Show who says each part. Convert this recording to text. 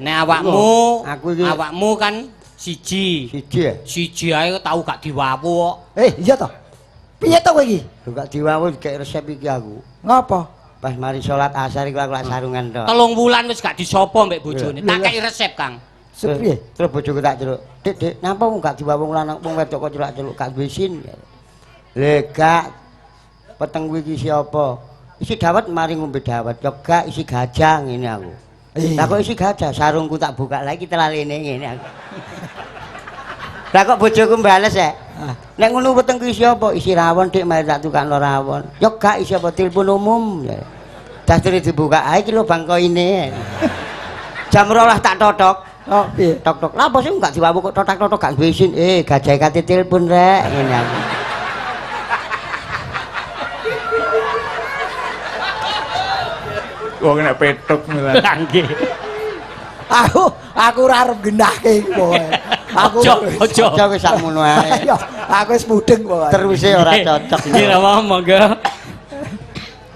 Speaker 1: Nek awakmu,
Speaker 2: Aku iki-
Speaker 1: awakmu kan siji.
Speaker 2: Siji ya.
Speaker 1: Siji ae tau gak diwawu kok.
Speaker 3: Iya toh. Piye to kowe iki?
Speaker 2: Lho gak diwawu kayak resep iki aku.
Speaker 3: Ngopo?
Speaker 2: Pas mari salat asar iku aku lak sarungan tok.
Speaker 1: 3 wulan wis gak disapa mbek bojone. Tak kei resep, Kang.
Speaker 3: Sepiye?
Speaker 2: Terus bojoku tak celuk. Dik, Dik, napa wong gak diwawu wong lanang wong wedok kok celuk-celuk gak duwe isin. Lha gak peteng kuwi iki isi apa? Isi dawet mari ngombe dawet. Yo gak isi gajah ngene aku. Lah kok isi gajah sarungku tak buka lagi telalene ngene aku. Lah kok bojoku bales ya? Nek ngono wetengku isi apa? Isi rawon, Dik, mari tak tukakno rawon. Yo gak isi apa telepon umum. Dastere dibuka ae iki lho bangkoine. Jam 12 tak totok.
Speaker 3: Oh, piye?
Speaker 2: Tok tok. Lah apa sih gak diwawu kok totak-totok gak duwe isin. Gajah kate telepon rek ngene aku.
Speaker 4: Wong nek petuk milan.
Speaker 1: Lah nggih.
Speaker 3: Aku ora arep genahke iki pokoke. Aku
Speaker 1: Ojo, ojo.
Speaker 2: Aja wis sakmono ae.
Speaker 3: Iya, aku wis mudeng pokoke.
Speaker 2: Teruse ora cocok.
Speaker 1: Nggih, Rama, monggo.